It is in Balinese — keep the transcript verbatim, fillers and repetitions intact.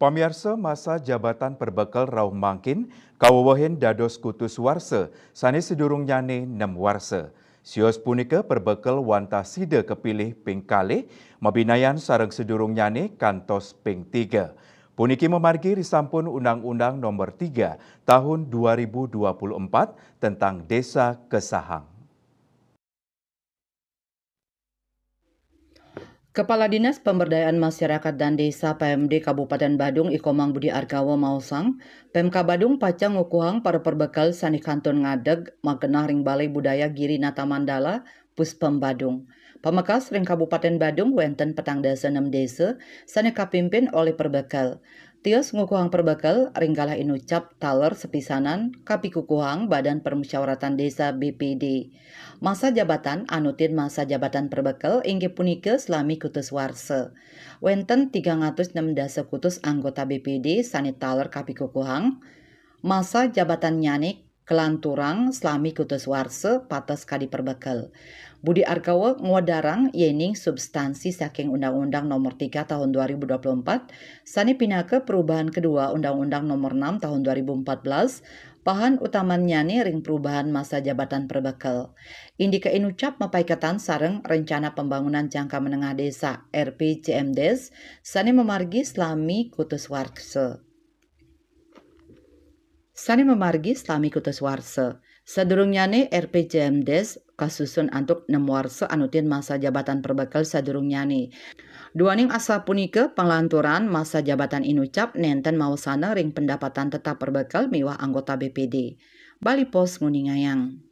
Pamiarsa, masa jabatan perbekel rauh mangkin kawewehin dados kutus warsa sané sedurungnyane nem warsa. Sios punika perbekel wantah sida kepilih ping kalih, mabinayan sareng sedurungnyane kantos ping tiga. Puniki mamargi risampun Undang-Undang Nomor tiga Tahun dua ribu dua puluh empat tentang Desa Kesahang. Kepala Dinas Pemberdayaan Masyarakat dan Desa P M D Kabupaten Badung, I Komang Budi Argawa maosang, Pemkab Badung pacang ngukuhang para perbekel sané kantun ngadeg magenah ring Balai Budaya Giri Nata Mandala, Puspem Badung. Pamekas ring Kabupaten Badung wénten petang dasa nem désa sané kapimpin olih perbekel. Tios ngukuhang perbekel ring galah inucap taler sepisanan kapikukuhang Badan Permusyawaratan Désa B P D. Masa jabatan anutin masa jabatan perbekel inggih punika selami kutus warsa. Wénten tigang atus nem dasa kutus anggota B P D sané taler kapikukuhang. Masa jabatannyane kalanturang selami kutus warsa patas kadi perbekel. Budi Argawa ngwedarang yening substansi saking Undang-Undang Nomor tiga Tahun dua ribu dua puluh empat sané pinaka perubahan kedua Undang-Undang Nomor enam Tahun dua ribu empat belas, pahan utamannyane ring perubahan masa jabatan perbekel. Indika inucap mapaiketan sareng Rencana Pembangunan Jangka Menengah Desa, R P J M des, sané mamargi selami kutus warsa. Sané mamargi selami kutus warsa. Sadurungnyane R P J M des kasusun antuk nem warsa anutin masa jabatan perbekel sadurungnyane. Duaning asapunika, panglanturan masa jabatan inucap nenten mawasana ring pendapatan tetap perbekel miwah anggota B P D. Bali Post nguningayang.